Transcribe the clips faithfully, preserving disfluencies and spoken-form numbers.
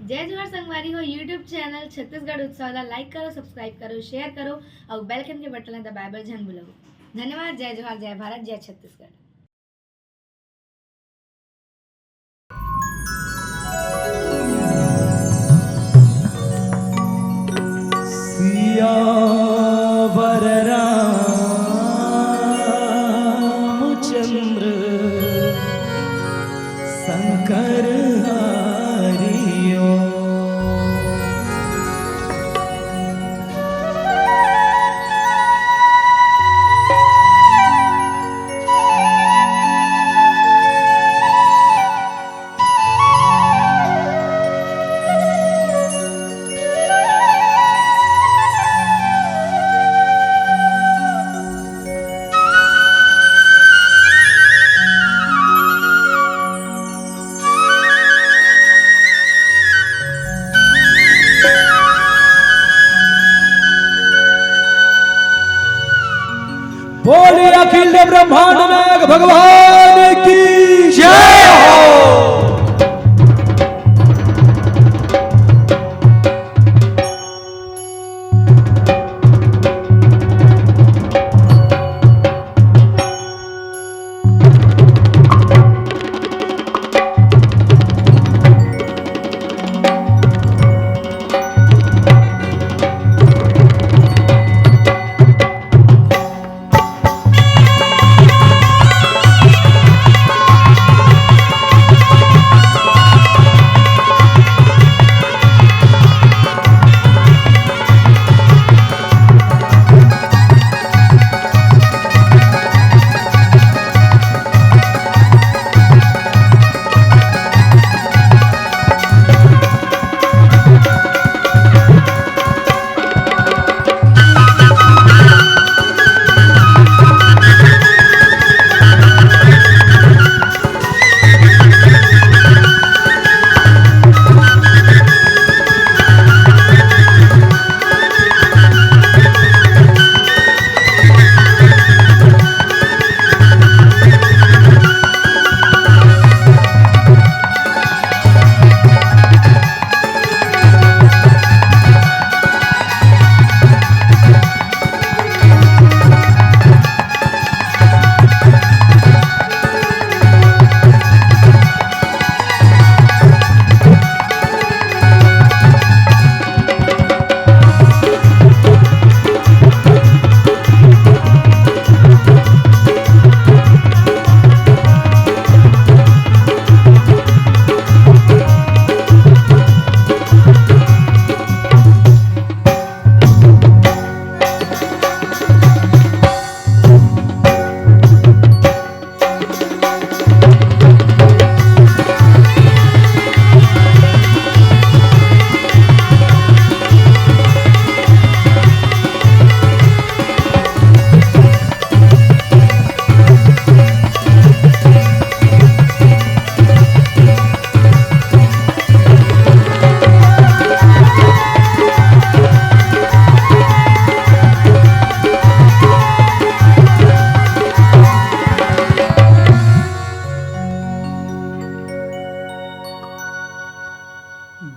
जय जोहार संगवारी हो, YouTube चैनल छत्तीसगढ़ उत्सव ला like करो, subscribe करो, share करो अउ bell icon के बटन ला दबाए बर झन भूलव। धन्यवाद। जय जोहार, जय भारत, जय छत्तीसगढ़। सियावर रामचंद्र शंकर हरिओ। बोलिए अखिल ब्रह्मांड नायक भगवान की जय हो।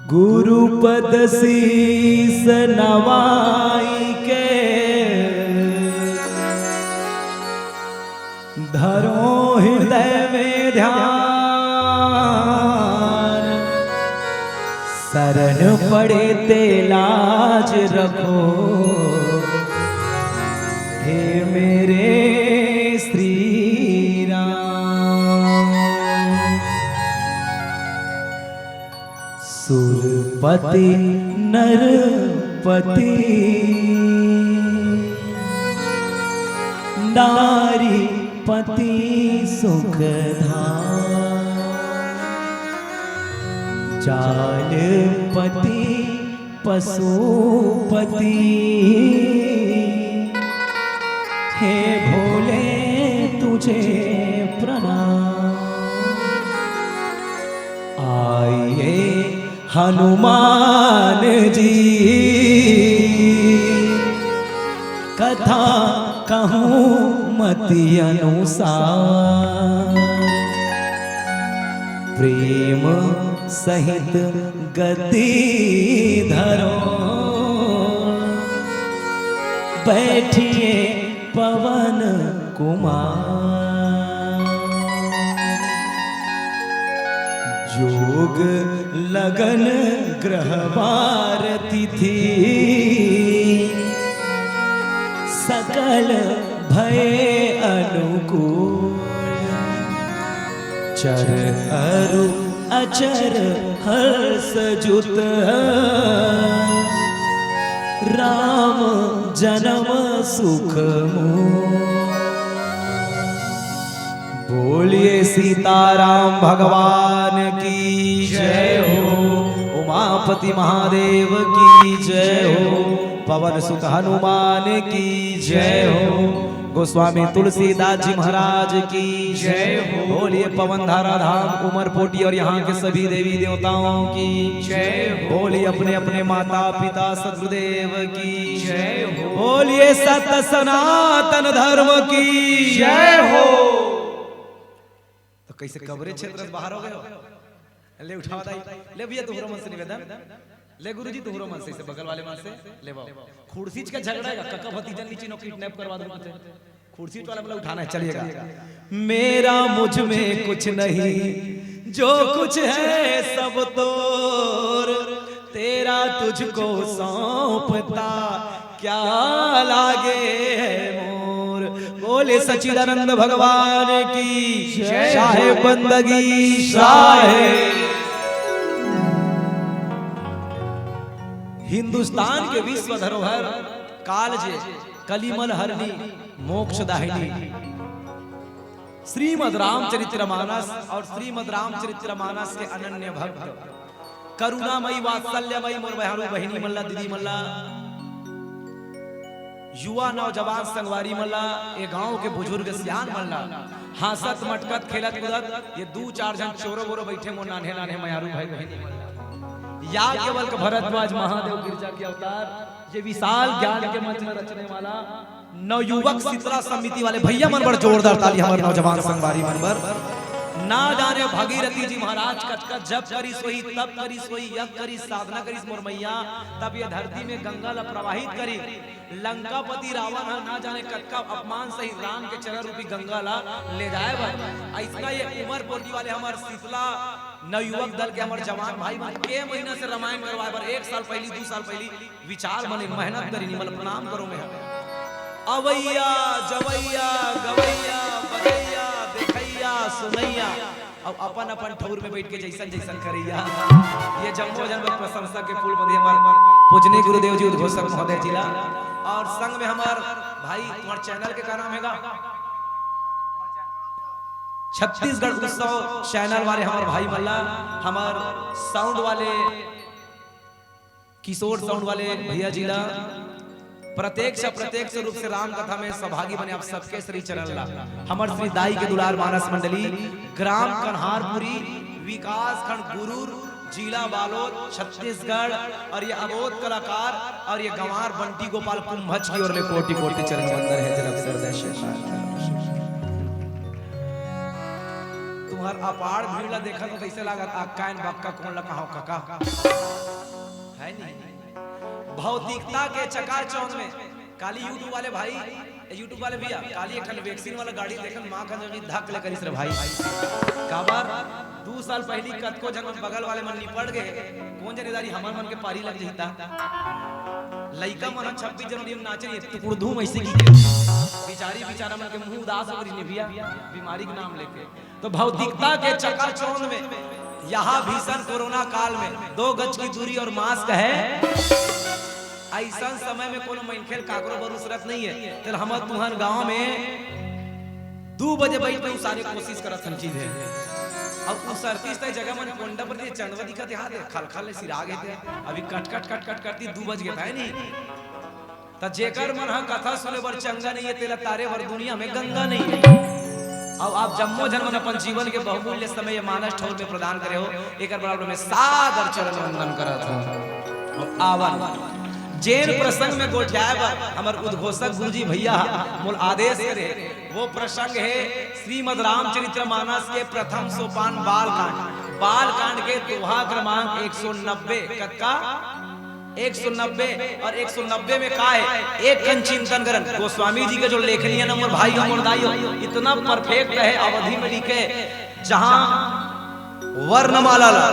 गुरुपद शीस नवाई के धरो हृदय में ध्यान। शरण पड़े ते लाज रखो, हे मेरे श्री राम। सुरपति नरपति नारीपति सुखधाम। जालपति पशुपति, हे भोले तुझे प्रणाम। आइए हनुमान जी, कथा कहूँ मति अनुसार। प्रेम सहित गति धरो, बैठिए पवन कुमार। जोग लगन ग्रहवार तिथि, सकल भय अनुकूल। चर अरु अचर हर्ष जुत, राम जन्म सुख मूल। बोलिए सीताराम भगवान की जय हो, उमापति महादेव की जय हो, पवन सुत हनुमान की जय हो, गोस्वामी तुलसीदास जी महाराज की जय हो। बोलिए पवन धारा धाम उमरपोटी और यहाँ के सभी देवी देवताओं की जय हो। बोलिए अपने अपने माता पिता सदगुरुदेव की जय हो। बोलिए सत सनातन धर्म की जय हो। तो कैसे कवरेज क्षेत्र से बाहर हो गए हो? ले उठाओ दाई, ले भैया तुहरो मन से निवेदन, ले गुरुजी तुहरो मन से, इसे बगल वाले मन से ले बाओ। खुर्सी का झगड़ा है, कका भतीजन नीचे नो किडनैप करवा दो कुछ। खुर्सी वाला मतलब उठाना है, चलिएगा। मेरा मुझ में कुछ नहीं, जो कुछ है सब तोर, तेरा तुझको सौंपता क्या लागे है मोर। बोले सच्चिदानंद भगवान की जय। शाहे बंदगी शाहे। हिंदुस्तान के विश्व धरोहर कालजे, कलिमल हरणी, मोक्ष दाहिनी, श्रीमद् रामचरित्र मानस और श्रीमद् रामचरित्र मानस के अनन्य भक्त, करुणामयी वात्सल्यमयी मोर बहरू बहिनी मन ला, दीदी मन ला, युवा नौजवान संगवारी मन ला, ए गांव के बुजुर्ग सियान मन ला, हंसत मटकत खेलत कूदत ये दू चार झन चोरो बोरो बैठे मोर नान्हे नान्हे मयारू भाई बहिनी मन ला। याज्ञवल्क्य भरद्वाज महादेव गिरजा के अवतार, ये विशाल ज्ञान के मंच में रचने वाला नवयुवक शीतला समिति वाले भैया मन बर जोरदार ताली, हमर नौजवान संगवारी मन बर। ना जाने भगीरथी जी महाराज कतका जप करिस होही, तप करिस होही, यज्ञ करिस, साधना करिस मोर मैया, तब ये धरती में गंगा ला प्रवाहित करिस। लंकापति रावण ह ना जाने कतका अपमान सहित राम के चरण रूपी गंगा ला ले जाए बर। अइसना ये उमरपोटी वाले हमर शीतला नवयुवक दल के हमर जवान भाई मन के महीना से रामायण करवाए बर, एक साल पहिली, दू साल पहिली विचार बने, मेहनत करिन, मतलब प्रणाम करो मैं। अवैया, जवैया, गवैया, बजैया, देखैया, सुनैया, अब अपन अपन ठौर में बैठ के जैसन जैसन करैया। ये जम्मो जन बर प्रशंसा के पुल बंधे हमर पूजनीय गुरुदेव जी उद्घोषक महोदय जी ला, और संग में हमर भाई, तुम्हार चैनल के का नाम हेगा? छत्तीसगढ़ उत्सव चैनल वाले हमर भाई मन ला, हमर साउंड वाले किशोर साउंड वाले भैया जी ला, प्रत्यक्ष अप्रत्यक्ष रूप से राम कथा में सहभागी बने आप सबके श्री चरण ला। हमर श्री दाई के दुलार मानस मंडली, ग्राम कन्हारपुरी, विकास खंड गुरूर, जिला बालोद, छत्तीसगढ़, और ये अबोध कलाकार और ये गंवार बंटी गोपाल कुंभज की ओर ले कोटि कोटि चरण वंदन हे। जन्म से हृदय से तुम्हार अपार भीड़ ला देखत हो, कैसे लागत? आ कायन बक्का कोन ला कहाव कका? है नहीं। भौतिकता के चकाचौंध में काली YouTube वाले भाई, YouTube वाले भैया, काली एक ठन वैक्सीन वाला गाड़ी देखन, माँ का जगह धक ले करिस रे भाई। काबर? दू साल पहिली कतको झन मन बगल वाले मन निपट गए, कोन जने दारी हमर मन के पारी लग जही ता। लइका मन ह छब्बीस जनवरी में नाचे रहिस, टुकड़धूम ऐसे की के। बिचारी बिचारा मन के मुंह उदास हो रहिस ने भैया, बीमारी के नाम लेके। तो भौतिकता के चकाचौंध में, यहाँ भीषण कोरोना काल में दो गज की दूरी और मास्क है। अइसन समय में कोनो मनखे ल काकरो भरोसा नहीं है, तेल हमर तुहर गांव में दू बजे बैठ के उसारे कोशिश करत हन चीज है। अब उस अड़तीस तय जगह मन कोंडा पर जे चंदवा दिखत है, हाथ खलखल ले सिरा गए थे। अभी कट कट कट कट करती दू बज गए था, है नहीं? त जेकर मन ह कथा सुने बर चंगा नहीं है, तेला तारे बर दुनिया में गंगा नहीं है। अब आप जम्मो झन मन अपन जीवन के बहुमूल्य समय ये मानस ठौर में प्रदान करे हो, एकर बराबर में सादर चरण वंदन करत हो। आवन जेन प्रसंग में गोठियाए बर हमर उद्घोषक गुरुजी भैया मोल आदेश करे, वो प्रसंग है श्रीमद् रामचरित्र मानस के प्रथम सोपान बालकांड। बाल कांड के दोहा क्रमांक एक सौ नब्बे। कतका? एक सौ नब्बे। और एक सौ नब्बे में का है, एक कन चिंतन करन। गोस्वामी जी के जो लेखनी है ना, मोर भाई हो, मोर दाई हो, इतना परफेक्ट है, अवधी में लिखे, जहां वर्णमाला ला,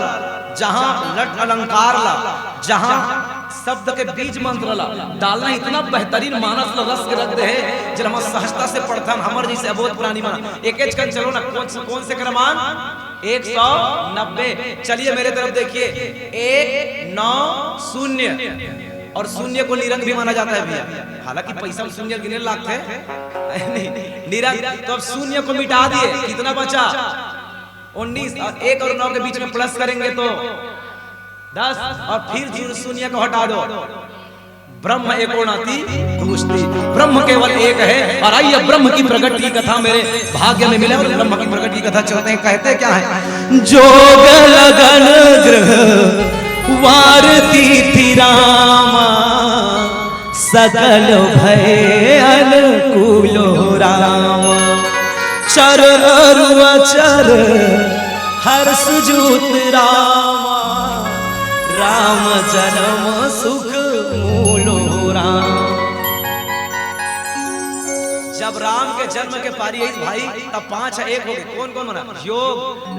जहां लट अलंकार ला, जहां शब्द के बीज मंत्र ला डालना, इतना बेहतरीन मानस ला रस के रख दे है, जब हम सहजता से पढ़थन, हमर जैसे अबोध प्राणी मन। एकेच कन चलो ना, कौन से, कौन से क्रमांक? एक सौ नब्बे। चलिए मेरे तरफ देखिए, एक नौ शून्य, और शून्य को निरंक भी माना जाता है भैया, हालांकि पैसा में शून्य गिने लागथे। नहीं, निरंक। तो अब शून्य को मिटा दिए, कितना बचा? उन्नीस। और एक और नौ के बीच में प्लस करेंगे तो दस, और फिर जीरो शून्य को हटा दो। ब्रह्म एको नाति दूसरी, ब्रह्म केवल एक है। और आइए, ब्रह्म की प्रगट की कथा मेरे भाग्य में मिले, और ब्रह्म की प्रगट की कथा चलते हैं। कहते क्या है? जोग लगन गृह वार तिथि रामा, सकल भय अनुकूलो रामा। चर अरु अचर हर्ष जूत रामा, राम जन्म सुख मूलो राम। जब राम के जन्म के पारी आई भाई, तब पांच एक हो गए। कौन कौन बना? योग,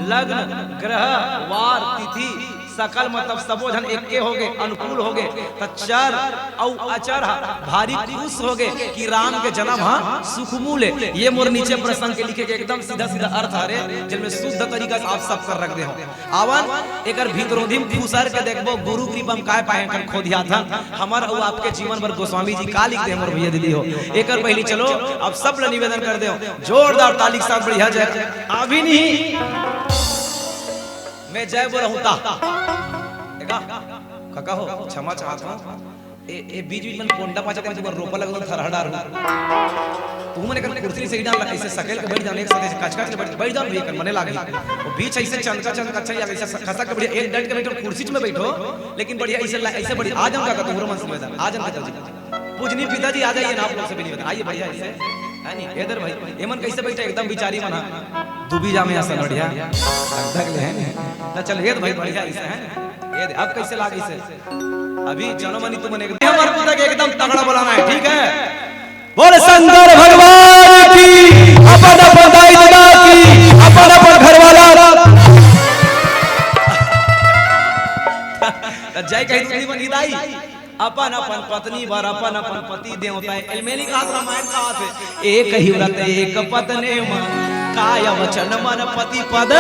लग्न, ग्रह, वार, तिथि, सकल, मतलब सबो झन एके हो गए, अनुकूल हो गए। त चर अउ अचर ह भारी खुश हो गए कि राम के जन्म ह सुखमूल है। ये मोर नीचे प्रसंग के लिखे के एकदम सीधा सीधा अर्थ हरे, जिनमें शुद्ध तरीका से आप सब कर रख दे हो। आवन, एकर भीतरोधी में खुसर के देखबो, गुरु कृपा में काय पाए कर खोदिया था, हमर अउ आपके जीवन भर गोस्वामी जी का लिख दे, हमर भैया दीदी हो। एकर पहली चलो, अब सब ल निवेदन कर दे हो, जोरदार ताली के साथ बढ़िया जय। अभी नहीं, मैं जय बोला हूँ ता। देखा, काका हो, क्षमा चाहत हूँ। ए, ए, बीच बीच में कोंडा पाचा तें तुमन रोपा लगल थरहा डार हो। तुमन एकर कुर्सी से ही डाल, ऐसे सकेल के बैठ जान, एक साथ ऐसे कचकच के बैठ, बैठ जान भैया, कर मने लागी। वो बीच ऐसे चंद का चंद, अच्छा या ऐसे खसक के बढ़िया, एक डट के बैठो, कुर्सी में बैठो, लेकिन बढ़िया ऐसे ला-, ऐसे बढ़िया, आ जाऊंगा का तुम्हारा मन से निवेदन, आ जाऊंगा जी। पूजनीय पिताजी, आ जाइए ना, आप लोग से भी निवेदन, आइए बढ़िया ऐसे, है नहीं? इधर भाई, एमन कैसे बैठे, एकदम बिचारी मना, दुबी जामे आसन बढ़िया, धक धक ले, है नहीं? ना चल, ये तो भाई बढ़िया ऐसे है, ये दे, अब कैसे लाग इसे? अभी जनमनी तुमन एकदम, हमारे पूरा के एकदम तगड़ा बुलाना है, ठीक है? बोल शंकर भगवान की, अपन अपन दाई ददा की, अपन अपन घर वाला। त जय कही तुमनी मन ही दाई, अपन अपन पत्नी बर अपन अपन पति देवता है। एलमेली कहा रामायण कहा थे, एक ही व्रत एक पत्नी मन, काय वचन मन पति पद।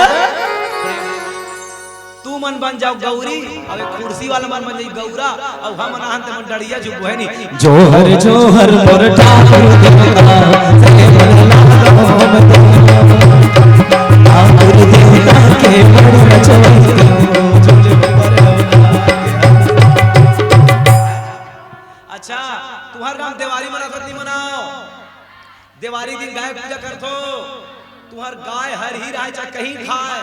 तू मन बन जाओ गौरी, अब एक कुर्सी वाला मन बन जाई गौरा, अब हम अनहन ते मन डड़िया झुकबो है नी। जोहर जोहर मोर ठाकुर देवता, से मन लागो हम तो। ठाकुर देवता के मन रचो। अच्छा, तुम्हार गांव देवारी मनावत नहीं मनाओ? देवारी दिन गाय पूजा करथो, तुहर गाय हरही राय चाहे कहीं खाय,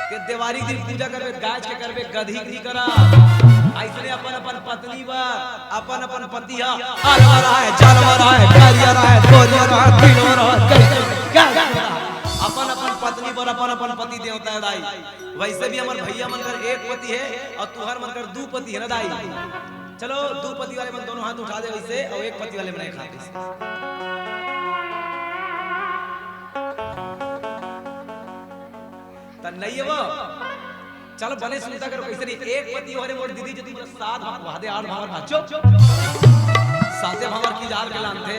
के देवारी दिन पूजा करबे, गाय के करबे, गधी के नहीं करा। ऐसने अपन अपन पत्नी बर, अपन अपन पति ह अलवा रहय, जलवा रहय, करिया रहय, गोरिया रहय, पीलवा रहय, करिया रहय, अपन अपन पत्नी बर अपन अपन पति देवता है दाई। वैसे भी हमर भैया मन कर एक पति है और तुहर मन कर दू पति है ना दाई। चलो, दू पति वाले मन दोनों हाथ उठा दे वैसे, और एक पति वाले मन एक हाथ ऐसे। त नहीं है वो। चलो, बने सुनता करो, कैसे नहीं? एक पति वाले मोर दीदी जो तुमने सात भांवर, वादे आठ भांवर भाचो। साते भांवर की जाल के लानथे,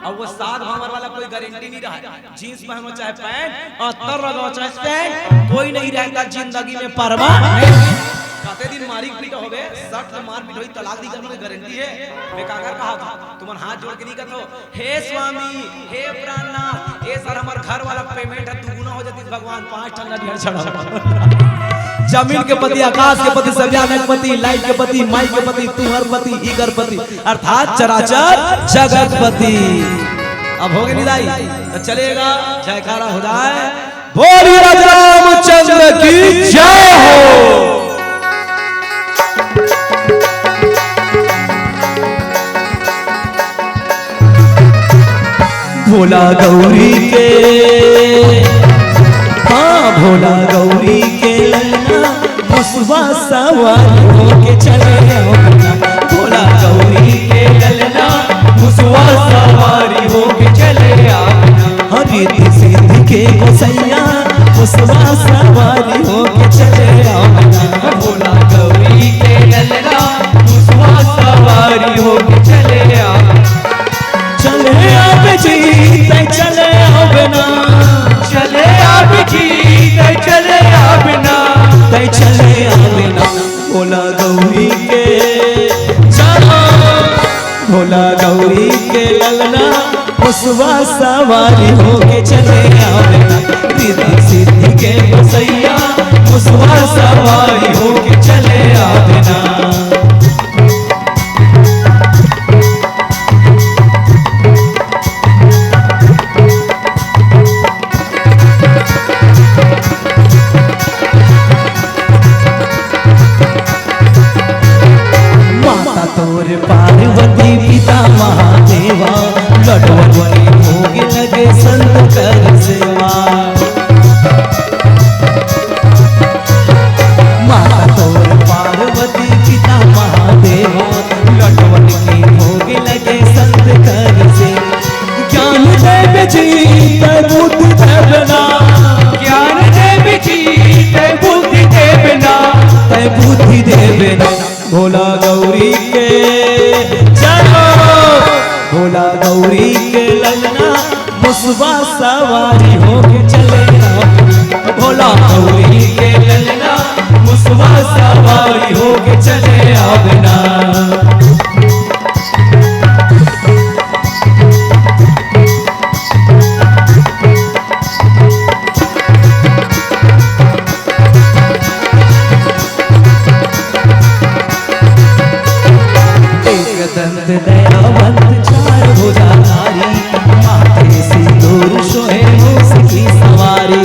और वो सात भांवर वाला कोई गारंटी नहीं रहा है। जींस पहनो चाहे पैंट, और तर लगाओ चाहे स्टैंड, कोई नहीं रहता जिंदगी में परमानेंट। कते दिन मारी पीट होबे, सट ले मार पीट होई, तलाक दी करने की गारंटी है। मैं काकर कहा था, तुमन हाथ जोड़ के नहीं कहत हो, "हे स्वामी, हे प्राणनाथ, ए सर हमर घर वाला पेमेंट है दुगुना हो जाती भगवान, पांच ठन ला ढेर चढ़ा।" जमीन के पति, आकाश के पति, सब्यानक पति, लाइट के पति, माई के पति, तुहर पति, इकर पति, अर्थात चराचर जगतपति। अब हो गए निदाई, तो चलेगा जयकारा हो जाए। बोलिए राजा रामचंद्र की जय हो। भोला गौरी के, हाँ, भोला गौरी के लल मुसवा सवारी होके चले आवना, भोला गौरी के ललना, मुसवा सवारी होके चले आवना। हाँ, रिद्धि सिद्धि के गोसैया, मुसवा सवारी होके चले आवना। भोला गौरी के ललना, मुसवा सवारी होके चले आवना। चले आबे जी, तै चले आबे ना। चले आबे जी, तै चले आबे ना। तै चले आबे ना। भोला गौरी के चलो, भोला गौरी के ललना, मुसवा सवारी होके चले आबे ना। रिद्धि सिद्धि के गोसैया, मुसवा सवारी होके चले आबे ना। माता तोर पार्वती पिता महादेवा, लड्डुअन के भोग लगे संत कर सेवा। माता तोर पार्वती पिता महादेवा, लड्डुअन के भोग लगे संत कर सेवा। ज्ञान देबे जी, तै बुद्धि देबे ना। ज्ञान देबे जी, तै बुद्धि देबे ना। तै बुद्धि देबे ना। भोला गौरी के चलो, भोला गौरी के ललना, मुसवा सवारी होके चले आवना। भोला गौरी के ललना, मुसवा सवारी होके चले आवना। एक दंत दयावंत चार भुजाधारी, माथे सिंदूर सोहे मूस की सवारी।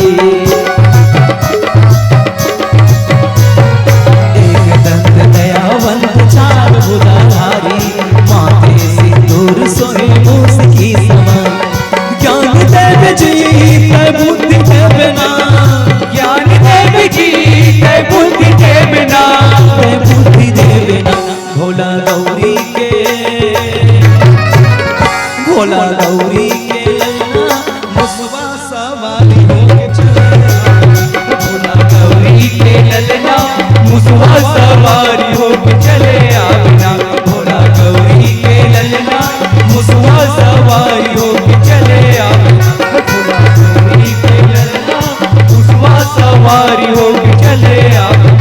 एक दंत दयावंत चार भुजाधारी, माथे सिंदूर सोहे मूस की सवारी। ज्ञान देबे जी, तै बुद्धि देबे ना। ज्ञान देबे जी, तै बुद्धि देबे ना। तै बुद्धि देबे ना। भोला गौरी के, भोला गौरी के ललना, मुसवा सवारी होके चले आवना। भोला गौरी के ललना, मुसवा सवारी होके चले आवना। भोला गौरी के ललना, मुसवा सवारी होके चले आवना। भोला गौरी के ललना, मुसवा सवारी होके चले आवना।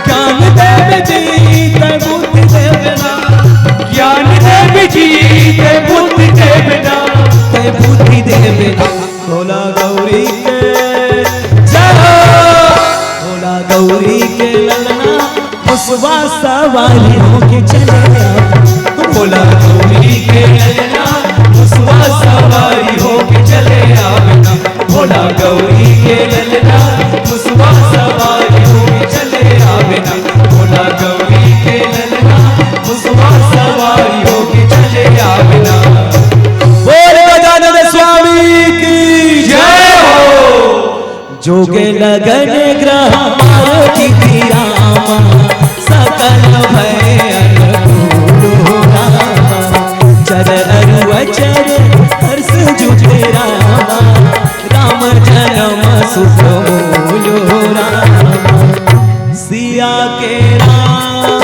ज्ञान देबे जी, तै बुद्धि देबे ना। ज्ञान देबे जी, तै बुद्धि देबे ना। तै बुद्धि देबे ना। भोला गौरी के जय हो। भोला गौरी के ललना, मुसवा सवारी होके चले आवना। भोला गौरी के ललना, मुसवा सवारी होके चले आवना। भोला गौरी के ललना, मुसवा सवारी होके चले आवना। भोला गौरी के ललना, मुसवा सवारी होके चले आवना। बोल गजानन स्वामी की जय हो। जोगे लगन ग्रह मारो की रामा, सकल भय अनुकूल हो रामा। चर अरु अचर हर्ष जुटे रामा, राम जन्म सुख मूल हो रामा। सिया के राम,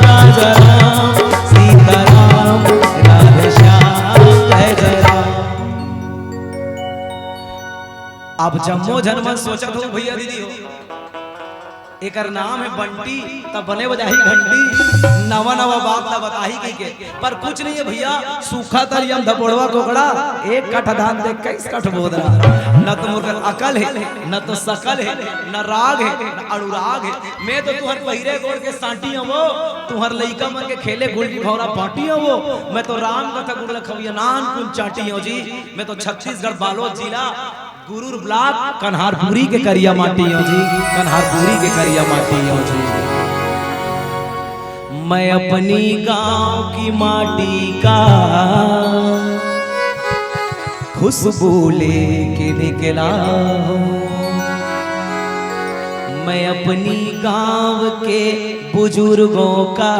राजा राम, सीता राम, राधे श्याम, जय जय राम। अब जम्मो झन मन सोचत हो भैया दीदी हो, एकर नाम हे बंटी, त बने बजाही घंटी, नवा नवा बात ला बताही कहिके। पर कुछ नहीं हे भैया, सूखा तरिया म धपोड़वा कोकड़ा, एक कठ धान दे कईस कठ बोदरा। न तो मोर कर अकल हे, न तो सकल हे, न राग हे, न अनुराग हे। मैं तो तुहर पहिरे गोड़ के सांटी हवो, तुहर लइका मन के खेले गुल्ली भौरा पाटी हवो। मैं तो राम कथा गुड़ ल खवइया नानकुन चाटी हवो जी। मैं तो छत्तीसगढ़ बालोद जिला गुरूर ब्लॉक कन्हारपुरी के करिया माटी हवो जी, कन्हारपुरी के करिया माटी हवो जी। मैं अपनी गांव की माटी का खुशबू लेके निकला हूँ। मैं अपनी गांव के बुजुर्गों का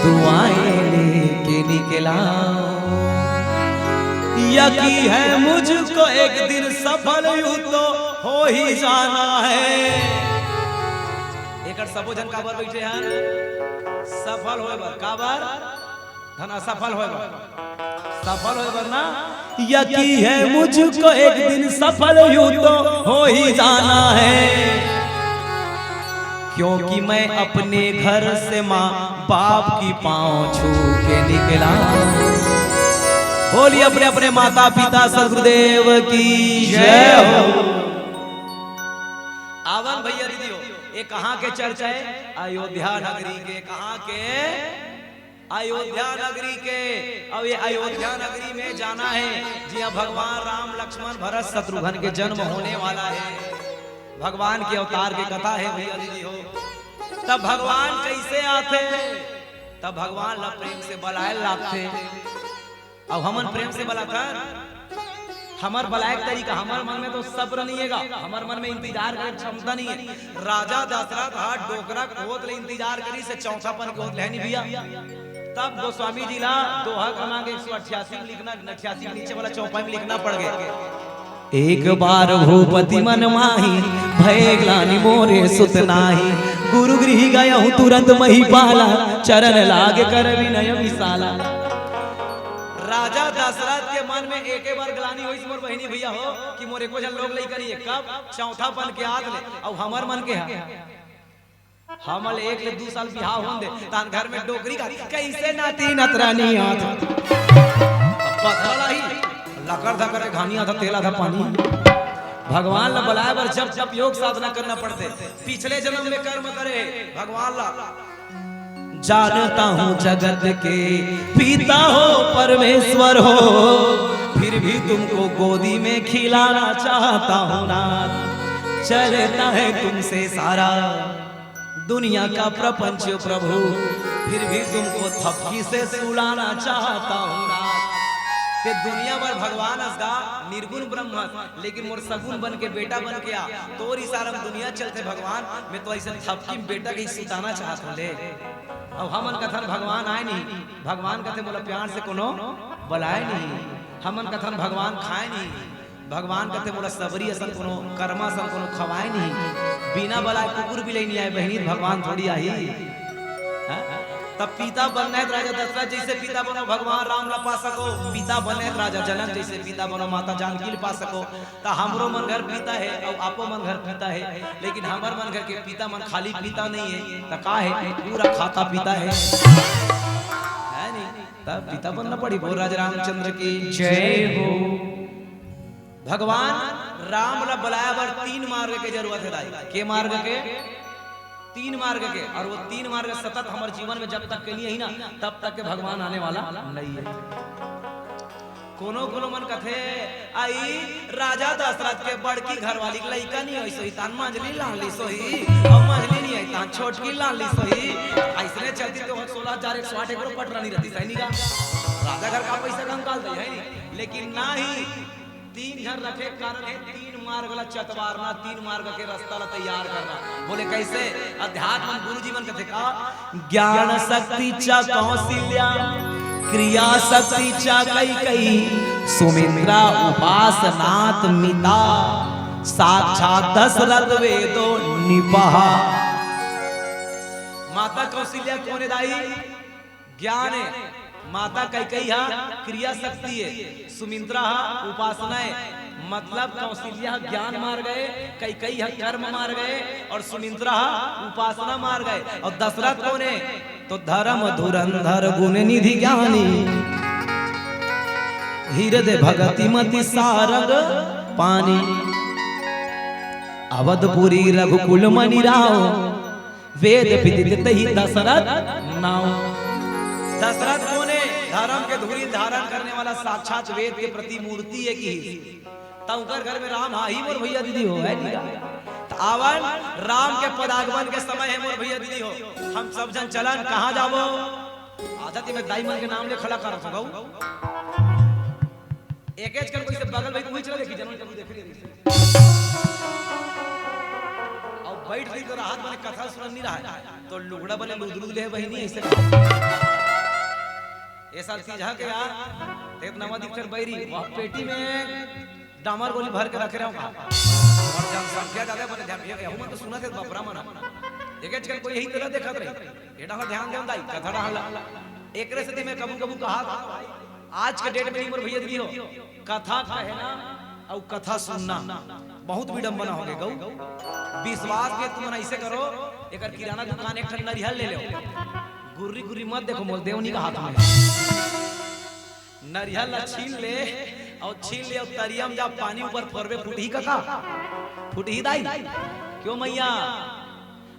दुआएं लेके निकला। यकी है मुझको एक दिन सफल यूं तो हो ही जाना है। एकर सबो झन काबर बैठे हन? सफल होए बर। काबर? धन असफल होए बर, सफल होए बर ना। यकी है मुझको एक दिन सफल यूं तो हो ही जाना है, क्योंकि मैं अपने घर से माँ बाप की पाँव छू के निकला। बोलिए अपने अपने माता पिता सदगुरुदेव की जय हो। आवन भैया दीदी हो, ये कहाँ के चर्चा है? अयोध्या नगरी के। कहाँ के? अयोध्या नगरी के। अब ये अयोध्या नगरी में जाना है, जिहाँ भगवान राम, लक्ष्मण, भरत, शत्रुघ्न के जन्म होने वाला है। भगवान के अवतार के कथा है भैया दीदी हो। तब भगवान कैसे आथे? तब भगवान ला प्रेम से बलाए लागथे। अब हमन प्रेम से बलाथन, हमर बलाए के तरीका, हमर मन में तो सब्र नहीं है गा, हमर मन में इंतजार करे के क्षमता नहीं है। राजा दशरथ हा डोकरा कोत ले इंतजार करिस हे चौथापन कोत ले, है नी भैया? तब गोस्वामी जी ला दोहा क्रमांक एक सौ अट्ठासी में लिखना, अट्ठासी के नीचे वाला चौपाई में लिखना पड़ गया। एक बार भूपति मन माही, भय ग्लानि मोरे सुत नाही। गुरु गृह गयहु तुरंत महीपाला, चरण लाग कर विनय विशाला। राजा दशरथ के मन में एके बार ग्लानि होइस मोर बहिनी भैया हो, कि मोर एको झन लोग लइका नहीं है। कब? चौथापन के आत ले। अउ हमर मन के हा, हमर एक ले दू साल बिहाव होन दे, तान घर में डोकरी का कैसे नाती नतरानी आत। पथरा लाही, लकर धकर के घानी आत, तेला था पानी। भगवान ला बलाए बर जब जब योग साधना करना पड़थे। पिछले जन्म में कर्म करे भगवान ला। जानता हूँ जगत के पिता हो, परमेश्वर हो, फिर भी तुमको गोदी में खिलाना चाहता हूँ नाथ। चलता है तुमसे सारा दुनिया का प्रपंच प्रभु, फिर भी तुमको थपकी से सुलाना चाहता हूँ नाथ। ते दुनिया भर भगवान अस गा, निर्गुण ब्रह्म अस, लेकिन मोर सगुन बन के, बेटा बन के आ, तोर इशारा में दुनिया चलथे भगवान। मैं तो ऐसे थपकी में बेटा के ही सुताना चाहत हूँ ले। अब हमन कथन भगवान आए नहीं, भगवान कथे मोला प्यार से कोनो बलाए नहीं। हमन कथन भगवान खाए नहीं, भगवान कथे मोला सबरी असन कोनो, करमा असन कोनो खवाए नहीं। बिना बलाए कुकुर बिलाई नहीं आए बहिनी, भगवान थोड़ी आही। हाँ? तब पिता बनना है तो राजा दशरथ जैसे पिता बनो, भगवान राम ला पा सको। पिता बने तो राजा जनक जैसे पिता बनो, माता जानकी ला पा सको। त हमरो मन घर पिता है और आपो मन घर पिता है, लेकिन हमर मन घर के पिता मन खाली पिता नहीं है, त का है? पूरा खाता पिता है, है नहीं? तब पिता बनना पड़ी। बोल राजा रामचंद्र की जय हो। भगवान राम ला बलाए बर तीन मार्ग के जरूरत है दाई। के मार्ग के? तीन मार्ग के। और वो तीन मार्ग सतत हमर जीवन में जब तक के नहीं है ना, तब तक के भगवान आने वाला नहीं है। कोनो कोनो मन कथे, आई राजा दशरथ के बड़की घरवाली के लइका नहीं होइस होही, तान मंझली लान लिस होही, और मंझली नहीं आई तान छोटकी लान लिस होही। ऐसने चलती तो सोलह हजार एक सौ आठ एकरो पटरा नहीं रहती, सही नहीं का? राजा घर का पैसा कंकाल दे है नहीं, लेकिन ना ही तीन झन रखे के कारण है तीन मार्ग ला चतवारना, तीन मार्ग के रास्ता ला तैयार करना। बोले कैसे? अध्यात्म गुरु जी मन कथे का, ज्ञान शक्ति च कौशल्या, क्रिया शक्ति च कैकई, सुमित्रा उपासनात मिता, साक्षात दशरथ वेदो निपहा। माता कौशल्या कोन है दाई? ज्ञान है। माता कैकई हा क्रिया शक्ति है, सुमित्रा हा उपासना है। मतलब कौशल्या हा ज्ञान मार्ग है, कैकई हा कर्म मार्ग है और सुमित्रा हा उपासना मार्ग है। और दशरथ कोन है? तो धर्म धुरंधर गुण निधि ज्ञानी, हृदय भगति मति सारग पानी। अवधपुरी रघुकुल मणि राव, वेद विदित तही दशरथ नाव। दशरथ कोन है? धर्म के धुरी धारण करने वाला साक्षात वेद के प्रतिमूर्ति है कि त उनकर घर में राम हा ही मोर भैया दीदी हो, है नहीं का? त आवन, राम के पदागमन के समय है मोर भैया दीदी हो। हम सब झन चलन कहाँ जाबो? आधा ते मैं दाई मन के नाम ले खड़ा कर सकूँ। एक एक कर कोई से बगल में कोई चला देखी, जनम जरूर देख रही है। बइठ रही तो राहत बने कथा सुनन नहीं रहा, तो लुगड़ा बने लुदरू ले बहिनी ऐसे कहा। ये साल तीजा के यार, तेत नवा दिखर बैरी, वह पेटी में डामर गोली भर के रखे रहो। और जनसंख्या ज्यादा बने, ध्यान, ये, ये मन तो सुनत हे बपरा मना। देखे आजकल कोई यही तरह देखत रही। ये डाला ध्यान देव दाई, कथा डाला। एकरे से मैं कबू कबू कहा था, आज के डेट में नहीं मोर भैया जी हो, कथा कहना और कथा सुनना बहुत विडंबना हो गए गऊ। विश्वास के तुम ऐसे करो, एक किराना दुकान एक ठन नरिहल ले लो, गुर्री गुर्री मत देखो, मोल देवनी का हाथ में नरिहल ला छील ले और छील ले और तरिया में जा, पानी ऊपर फोरबे, फुटही कका, फुटही दाई। क्यों मैया,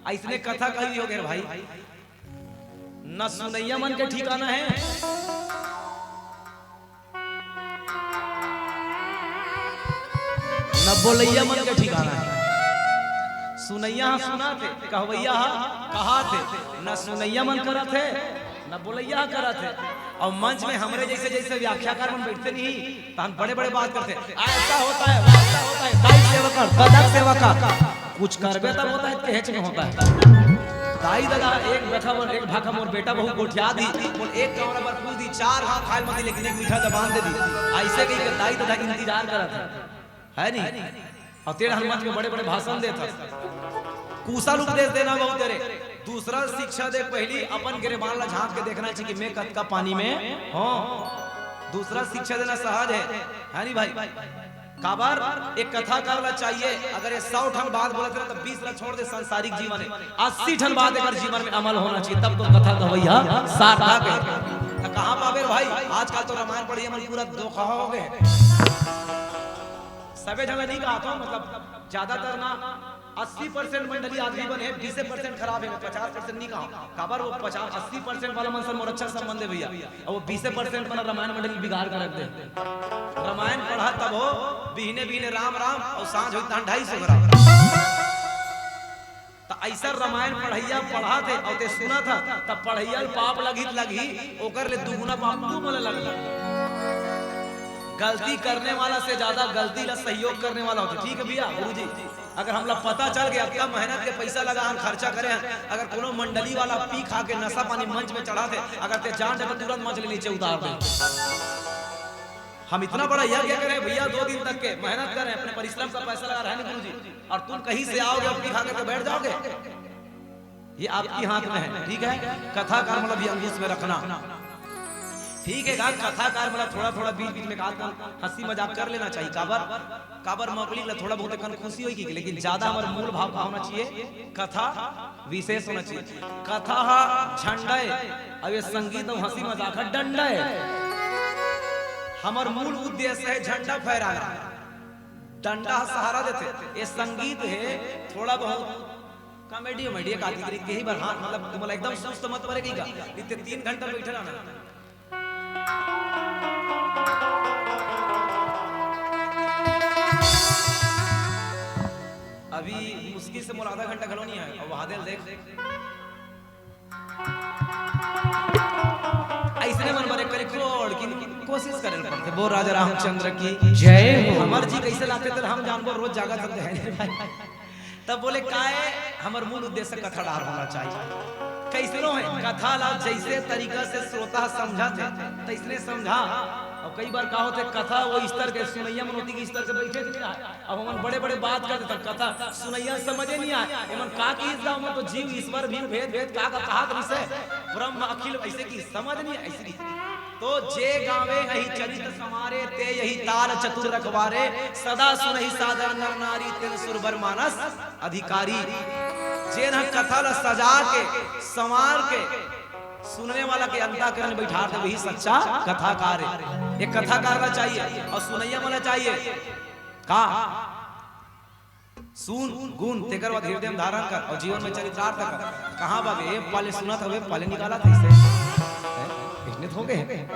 ऐसने कथा कही हो गए भाई, न सुनैया मन के ठिकाना है, न बोलैया मन के ठिकाना है। सुनैया ह सुनाथे, कहवैया ह कहाथे, न सुनैया मन करत हे, न बोलैया ह करत हे। और मंच में हमरे जैसे जैसे व्याख्याकार मन बैठते नहीं, तहन बड़े बड़े बात करते, ऐसा होता है, वैसा होता है, दाई सेवा कर, दादा सेवा कर। कुछ करबे तब होता है, कहेच में होता है। दाई ददा एक बेखा मोर, एक भाखा मोर बेटा बहुत गोठिया दी, मोर एक कमरा पर पूछ दी, चार हाथ खाए मती, लेकिन एक मीठा जबान दे दी। ऐसे कही के दाई ददा इंतजार करत है, है नहीं? और तेरा हनुमान जी में बड़े बड़े भाषण देता, कुशल उपदेश देना बहुत तेरे। दूसरा शिक्षा दे, पहली अपन गिरेबान ला झांक के देखना चाहिए कि मैं कतका पानी में हूँ। दूसरा शिक्षा देना सहज है, है नहीं भाई? काबर एक कथाकार ला चाहिए, अगर ये सौ ठन बात बोलत रहे तो बीस ला छोड़ दे, सांसारिक जीवन है, अस्सी ठन बात अगर जीवन में अमल होना चाहिए, तब तो कथा गवैया सार्थक है। तो कहाँ पाबे रे भाई, आजकल तो रामायण पढ़िए मन पूरा धोखा हो गए। सबे जगह नहीं कहा था, मतलब ज्यादातर ना अस्सी परसेंट मंडली आदमी बने, बीसे परसेंट खराब है, पचास परसेंट नहीं कहा। काबर वो पचास, अस्सी परसेंट वाला मन से मोर अच्छा संबंध है भैया, और वो बीसे परसेंट वाला रामायण मंडली बिगाड़ कर रख दे। रामायण पढ़ा तब हो, बिहने बिहने राम राम, और सांझ होई तहन ढाई सौ ग्राम। तो ऐसा रामायण पढ़ैया पढ़ा थे और ते सुना था, तब पढ़ैया ल पाप लगी त लगी, ओकर ले दुगुना पाप तू मोला लगी। गलती करने वाला से ज्यादा गलती ला सहयोग करने वाला होता। ठीक है भैया, गुरुजी, अगर हमला पता चल गया, इतना मेहनत के पैसा लगा, हम खर्चा करे हैं, अगर कोनो मंडली वाला पी खा के नशा पानी मंच में चढ़ा दे, अगर ते जान दे तो तुरंत मंच ले नीचे उतार दे। हम इतना बड़ा यज्ञ करे भैया, दो दिन तक के मेहनत करे, अपने परिश्रम का पैसा लगा रहे हैं गुरुजी, और तुम कहीं से आओगे और पी खा के तो बैठ जाओगे। ये आपकी हाथ में है, ठीक है? कथाकार मतलब ये अंकुश में रखना, ठीक है? गा कथाकार मतलब थोड़ा थोड़ा बीच बीच में कहा हंसी मजाक कर लेना चाहिए। काबर काबर मौकली ला थोड़ा बहुत एखन खुशी होई की, लेकिन ज्यादा हमर मूल भाव का होना चाहिए, कथा विशेष होना चाहिए। कथा हा झंडा है, अब ये संगीत और हंसी मजाक हा डंडा है। हमर मूल उद्देश्य है झंडा फहराना, डंडा हा सहारा देथे। ये संगीत है, थोड़ा बहुत कॉमेडी वॉमेडी एक आधी करी, यही बार हाँ, मतलब तुम्हारा एकदम सुस्त मत पड़ेगी का, इतने तीन घंटा बैठे रहना। अभी मुश्किल से मोर आधा घंटा घलो नहीं है, और वहां देख, ऐसने मन बरे करे खोड़ की कोशिश करे पड़ते। बोल राजा रामचंद्र की जय हो। हमर जी कैसे लागथे त हम जानबो, रोज जागा चलते हैं भाई। तब बोले, काय हमर मूल उद्देश्य कथा डार होना चाहिए। कैसनो है, कथा ला जैसे तरीका से श्रोता समझा थे, तैसने समझा। और कई बार का होते, कथा वो स्तर के सुनैया मन होती कि स्तर से बैठे नहीं रहा। अब हमन बड़े बड़े बात करते, तब कथा सुनैया समझे नहीं आए, एमन का की इस गाँव में तो जीव ईश्वर भी भेद भेद का का कहात रिसे, ब्रह्म अखिल ऐसे की समझ नहीं, ऐसे की। तो जे गावे यही चरित्र समारे, ते यही ताल चतुर रखवारे, सदा सुनहि सादर नर नारी, तेन सुरबर मानस अधिकारी। जे न कथा ला सजा के, संवार के, सुनने वाला के अंतःकरण बैठार दे, वही सच्चा कथाकार है। एक कथाकार ला चाहिए और सुनैया वाला चाहिए। का? सुन गुन, तेकर बाद हृदय में धारण कर और जीवन में चरितार्थ कर। कहाँ बाबे? ए, पहले सुनत हवे, पहले निकालत हइसे। हैं? इसने तो हो गए।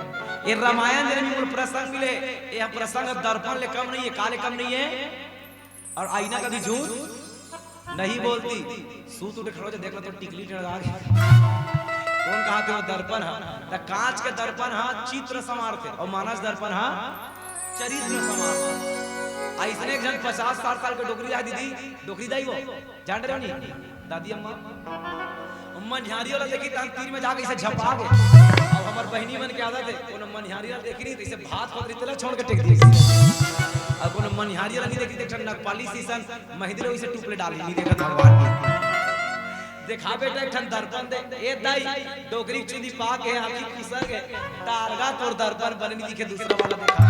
ये रामायण जन्म मूल प्रसंग मिले, ये प्रसंग दर्पण ले कम नहीं है, काले कम नहीं है। और आईना कभी झूठ नहीं बोलती। सूत उठे खड़ो जो देख लो तो टिकली टड़का गई। कौन कहा थे वो दर्पण हा? त कांच के दर्पण हा चित्र समार थे और मानस दर्पण हा चरित्र समार थे। अइसने एक झन पचास साठ साल के डोकरी दाई दीदी, डोकरी दाई वो, जान रहे हो नी? दादी अम्मा, मनिहारी वाला देखी तहन तीर में जाके इसे झपा गे। अब हमर बहिनी मन के आदत हे, कोनो मनिहारी वाला देखी नहीं, तो इसे भात पकड़ी तेला छोड़ के टेक दी। अब कोनो मनिहारी वाला नहीं देखी, देख नगपाली सीसन, महिंद्रो इसे टूप ले डाली, नहीं देखत भगवान की। देखा बेटा, एक ठन दर्पण दे। ए दाई, डोकरी चुंदी पा के आँखी खुसर गे, तारगा तोर दर्पण बने नहीं दिखे, दूसरा वाला देखा।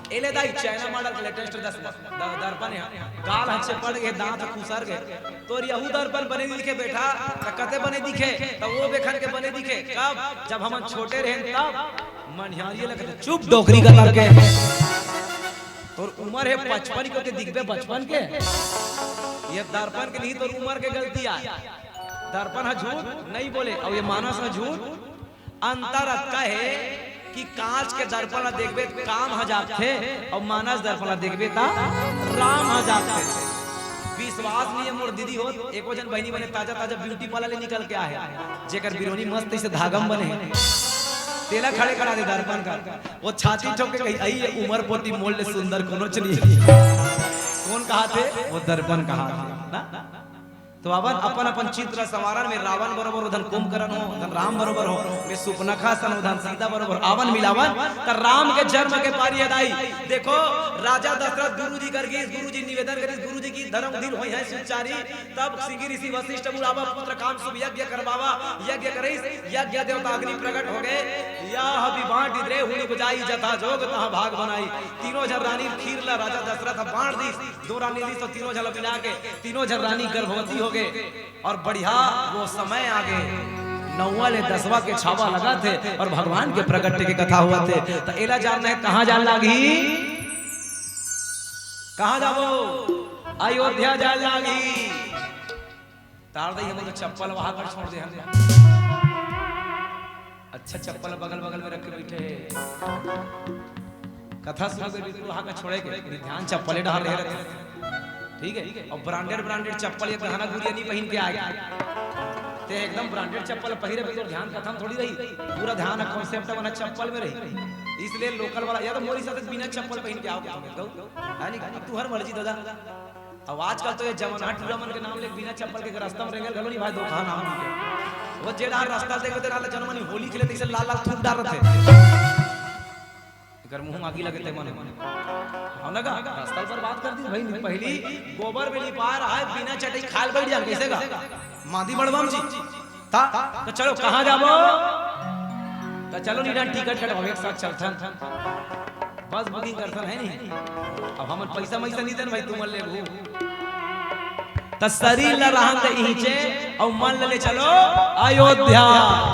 ए ले दाई, चाइना मॉडल के लेटेस्ट दस द-, दर्पण हे, गाल ह चेपड़ गे, दांत खुसर गे, तोर यहू दर्पण बने नहीं दिखे बेटा। त कते बने दिखे? त वो बेखन के बने दिखे। कब? जब हमन छोटे रहेन तब। मनिहारी लगत, चुप डोकरी कतर के। तोर उमर हे पचपन के, ते दिखबे बचपन के। ये दर्पण के नहीं, तोर उमर के गलती आय। दर्पण ह झूठ नहीं बोले, अउ ये मानस ह झूठ। अंतर अतका हे कि कांच के दर्पण ला देखबे त काम ह जागथे, अउ मानस दर्पण ला देखबे त राम ह जागथे। विश्वास नहीं हे मोर दीदी हो, एको झन बहिनी बने ताजा ताजा ब्यूटी पार्लर ले निकल के आहे, जेकर बिरोनी मस्त इसे धागम बने हे, तेला खड़े करा दे दर्पण कर। वो छाती ठोक के कही, "अई ये उमर पोती मोर ले सुंदर कोनो च नहीं।" कोन कहाथे? वो दर्पण कहाथे ना। तो आवन अपन अपन चित्र संवारन में रावण बरोबर उधन कुंभकर्ण हो, उधन राम बरोबर हो, में सुपनखा सन उधन सीता बरोबर आवन मिलावन। त राम के जन्म के पारी हे दाई। देखो, राजा दशरथ गुरु जी कर गीस, गुरु जी निवेदन करिस, गुरु जी की धर्म धीर होई है सुचारी। तब सिंगी ऋषि वशिष्ठ बुलावा, पुत्र काम शुभ यज्ञ करवावा। यज्ञ करिस, यज्ञ देवता अग्नि प्रकट हो गए। यह विभाट इधरे हुई बजाई, जथा जोग तह भाग बनाई। तीनों झन रानी खीर ला राजा दशरथ बांट दीस। दो रानी दीस तो तीनों झन ला मिला के तीनों झन रानी गर्भवती हो गए। और बढ़िया वो समय आ गए, नौवा ले दसवा के छावा लगा थे और भगवान के प्रगट के कथा हुआ थे। त एला जानना हे कहाँ जान लागी? कहाँ जाबो? अयोध्या जान लागी। तार दई, हमन तो चप्पल वहां कर छोड़ दे हन। अच्छा चप्पल बगल बगल में रख के बैठे हे। कथा सुनबे बिल्कुल वहां का छोड़े के, ध्यान चप्पले डहर रहे रहथे। ठीक है, और ब्रांडेड ब्रांडेड चप्पल या गहना गुरिया नहीं पहन के आए। ते एकदम ब्रांडेड चप्पल पहिरे, तो ध्यान कथा में थोड़ी रही, पूरा ध्यान कॉन्सेप्ट बना चप्पल में रही। इसलिए लोकल वाला या तो मोरी साथ बिना चप्पल पहन के आओ, है नहीं? तू हर मर्जी दादा। अब आजकल तो ये जमाना टूरा मन के नाम ले बिना चप्पल के रास्ता में रेंगल घलो नहीं भाई, धोखा नाम नहीं। वो जे डार रास्ता देख के डार जनमनी होली खेले, तैसे लाल लाल थूक डार रथे। एकर मुंह मागी लगे ते मन। हम लगा रास्ता पर बात कर दी भाई, पहली गोबर में लिपा रहा है, बिना चटई खाल बैठ जान, कैसे का? मादी बड़वाम जी। ता, तो चलो, कहाँ जाबो? तो चलो, नीडा टिकट कटवाओ, एक साथ चलथन। बस बुकिंग करथन, है नहीं? अब हमन पैसा मैसा नहीं देन भाई, तुमन लेबू। त शरीर ला रहन दे इहिचे, अउ मन ला ले चलो अयोध्या।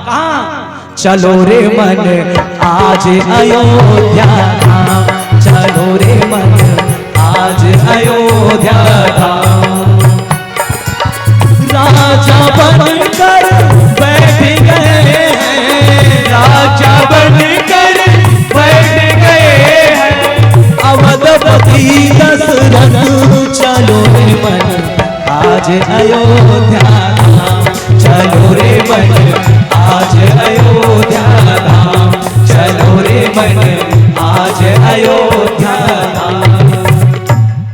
कहाँ? चलो रे मन आज अयोध्या धाम, चलो रे मन आज अयोध्या धाम। राजा बनकर बैठ गए हैं, राजा बनकर बैठ गए हैं अवधपति दशरथ। चलो रे मन आज अयोध्या धाम, चलो रे मन आज अयोध्या धाम, चलो रे मन आज अयोध्या धाम।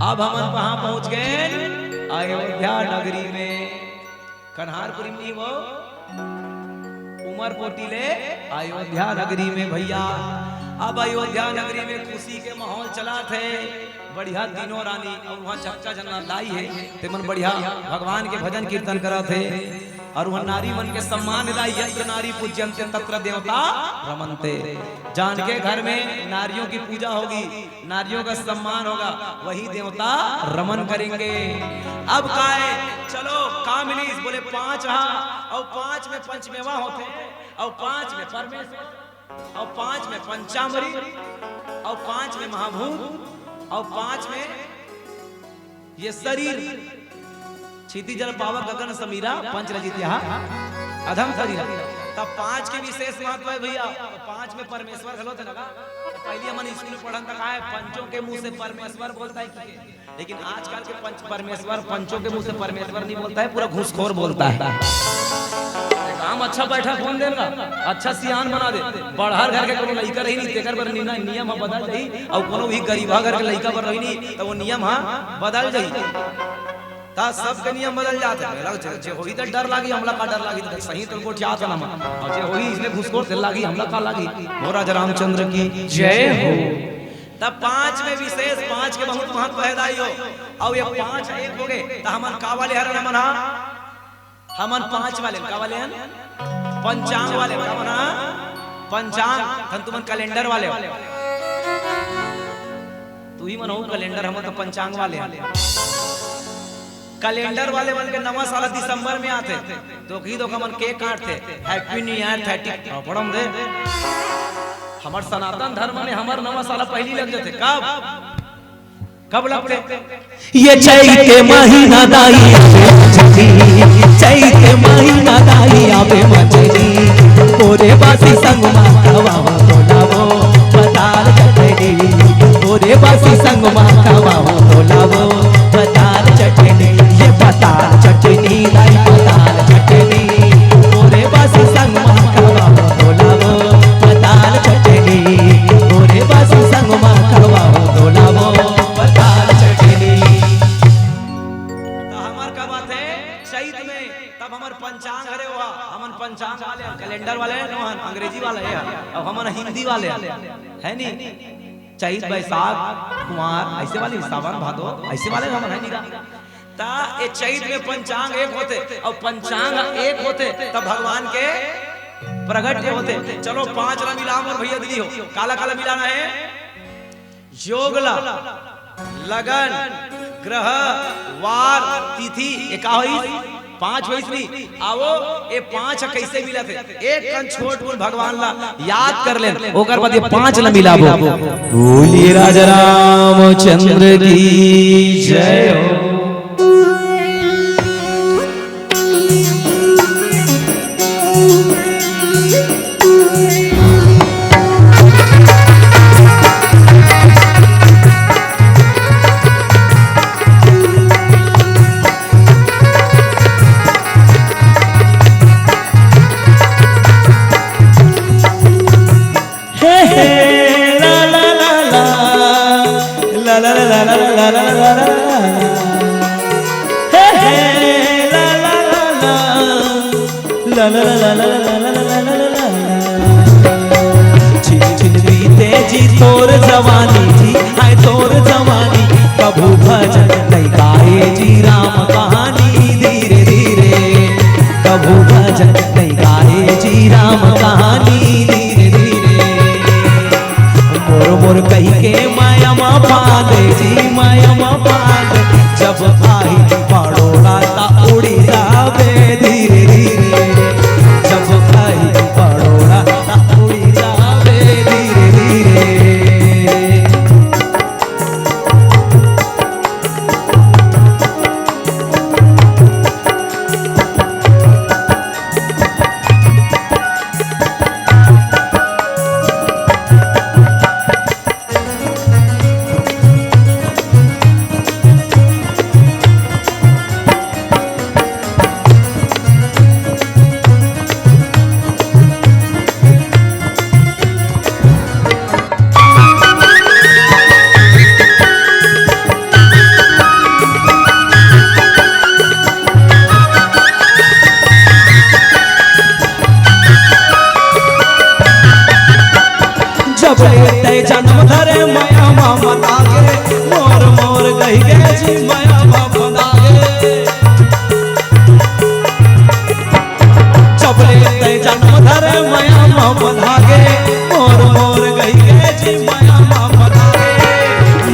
अब हमन कहाँ पहुँच गए? अयोध्या नगरी में। कन्हारपुरी में नहीं वो, उमरपोटी ले अयोध्या नगरी में भैया। अब अयोध्या नगरी में खुशी के माहौल चलत हे। बढ़िया तीनों रानी अउ वहाँ चक्का झन दाई हे, ते मन बढ़िया भगवान के भजन कीर्तन करत हे। अउ वहाँ नारी मन के सम्मान हे दाई, यत्र नारी पूज्यन्ते तत्र देवता रमन्ते। जान के घर में नारियों की पूजा होगी, नारियों का सम्मान होगा, वही देवता रमन करेंगे। अब काय, चलो, का मिलिस? बोले, पांच हा, अउ पांच में पंचमेवा होथे, अउ पांच में परमेश्वर, अउ पांच में पंचामृत, अउ पांच में महाभूत, अउ पांच में ये शरीर। क्षिति जल पावक गगन समीरा, पंच रजित यहाँ अधम शरीरा। तब पांच के विशेष महत्व है भैया। तो पांच में परमेश्वर घलो थे ना का? तो पहली हमन स्कूल में पढ़न तक आए, पंचों के मुंह से परमेश्वर बोलता है कि, लेकिन आजकल के पंच, परमेश्वर, पंचों के मुंह से परमेश्वर नहीं बोलता है, पूरा घूसखोर बोलता है। काम अच्छा बैठा कौन देगा? अच्छा सियान बना दे। बड़हर घर के कोनो लइका रही नहीं, तेकर बर निना-, नियम ह बदल जाही, अउ कोनो भी गरीबा घर के लइका बर रही नहीं, त वो नियम ह बदल जाही। त सबके नियम बदल जाथे। लग जे, जे होही त डर लागी, हमला का डर लागी, त सही तो गोठियात हन हमन। अउ जे होही इसने घुसखोर, तेला लागी, हमला का लागी। मोर राजा रामचंद्र की जय हो। तब पांच में विशेष, पांच के बहुत महत्व है दाई हो। अउ ये पांच एक हो गए, त हमन का वाले हरन हमन हा? हमन पांच वाले, का वाले हन? पंचांग वाले, का मन हा? पंचांग, धन तुमन कैलेंडर वाले हो। तू ही मन हो कैलेंडर, हमन तो पंचांग वाले हन। कैलेंडर वाले मन के नवा साल दिसंबर में आथे, तो की दो हमन केक काटथे, Happy New Year thirty, पड़म दे। हमर सनातन धर्म में हमर नवा साल पहली लग जाथे। कब? कब लग पड़े? ये चैत महीना दाई आवे मछली, चैत महीना दाई आवे मछली, ओरे बासी संग मा खवाओ बोलावो पताल चटनी, ओरे बासी संग मा खवाओ बोलावो पताल चटनी, ये पताल चटनी दाई पताल चटनी, ओरे बासी संग मा खवाओ बोलावो पताल चटनी, ओरे बासी संग मा खवाओ बोलावो पताल चटनी। त हमर का बात है, चैत में तब हमर पंचांग हरे हुआ, हमन पंचांग वाले, कैलेंडर वाले नो हन, अंग्रेजी वाले है, अब हमन हिंदी वाले हन, है नी? चैत, बैसाख, कुमार, ऐसे वाले, सावन, भादो, ऐसे वाले हमन है नी गा। त ये चैत में पंचांग एक होथे, अउ पंचांग एक होथे, तब भगवान के प्रगट होथे। चलो, पांच ला मिलाओ मोर भैया दीदी हो, काला काला मिलाना है? योग ला, लगन, ग्रह, वार, तिथि, ये का होइस? पांच होइस नी। आवो, ये पांच ह कइसे मिलत हे? एक कन छोट कुन भगवान ला याद कर लेन, ओकर बाद ये पांच ला मिलाबो। बोलिए राजा रामचंद्र की जय हो। हे, हे, ला, ला, ला, ला। ला, ला, ला, ला। हे, हे, ला, ला, ला, ला। ला, ला, ला, ला। झिन, झिन बीते जी तोर जवानी जी, हाय तोर जवानी। कभू भजन नइ गाए जी राम कहानी धीरे धीरे। कभू भजन नइ गाए जी राम कहानी धीरे धीरे। मोर मोर कहिके माया म बांधे जी, माया म बांधे। जब आही पड़ोला त उड़ी जाबे धीरे धीरे। जब आही पड़ोला त उड़ी जाबे धीरे धीरे। जब ले तै जन्म धरे मया मा मता गे, मोर मोर कहि गे जी मया मा मता गे। जब ले तै जन्म धरे मया मा मता गे, मोर मोर कहि गे जी मया मा मता गे।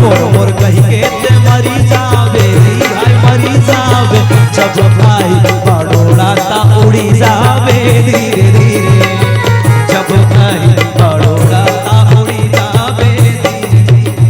मोर मोर कहि गे ते मरी जाबे री, हाय मरी जाबे। जब भाई पड़ोला ता उड़ी जाबे धीरे धीरे। जब भाई पड़ोला ता उड़ी जाबे धीरे धीरे।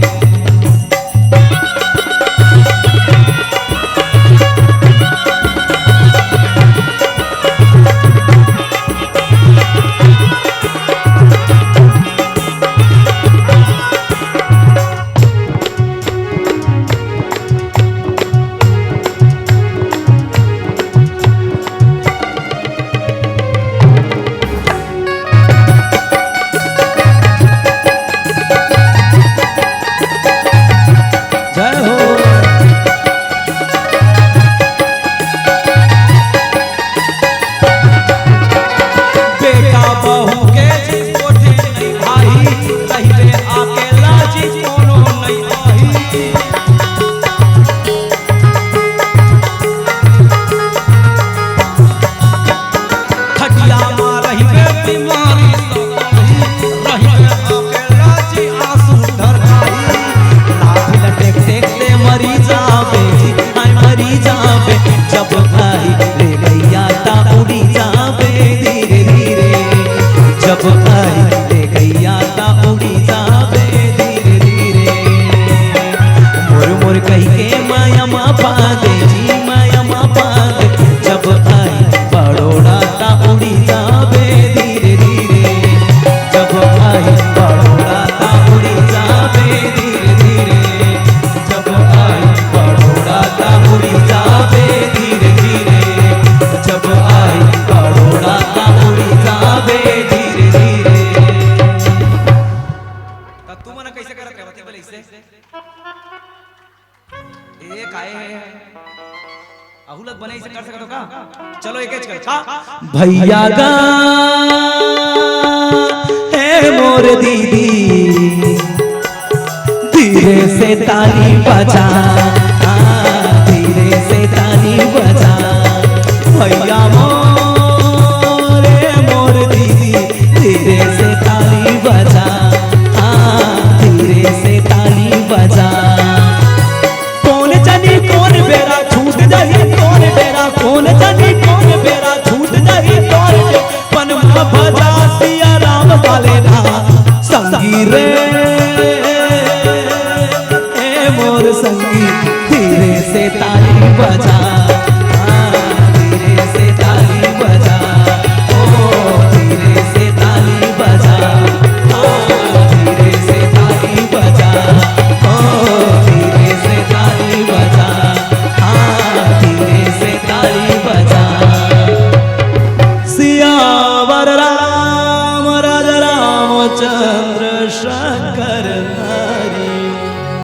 के माया मा पागे जी, माया मा पागे। जब आई बड़ोड़ा ता उड़ी जाबे धीरे धीरे। जब आई बड़ोड़ा ता उड़ी जाबे धीरे धीरे। जब आई बड़ोड़ा ता उड़ी जाबे धीरे धीरे। जब आई बड़ोड़ा ता उड़ी जाबे धीरे धीरे। त तुमन कइसे करत रहती बोले इसे? ए, काहे है? अहू लग बने इसे कर सकत हो का? चलो, एक कर का? भैया गा, हे मोर दीदी, धीरे से ताली बजा, हाँ, धीरे से ताली बजा। भैया मोरे मोर दीदी, धीरे से ताली बजा, हाँ, धीरे से ताली बजा। कोन जनी कोन बेरा छूट जाही तोर डेरा, कोन जनी कोन बेरा छूट जाही तोर डेरा। पनमा भजा सिया राम वाले ना संगी रे, ए मोर संगी, धीरे से ताली बजा, हाँ, धीरे से ताली बजा, ओ, धीरे से ताली बजा, हाँ, धीरे से ताली बजा, ओ, धीरे से ताली बजा, हाँ, धीरे से ताली बजा। सिया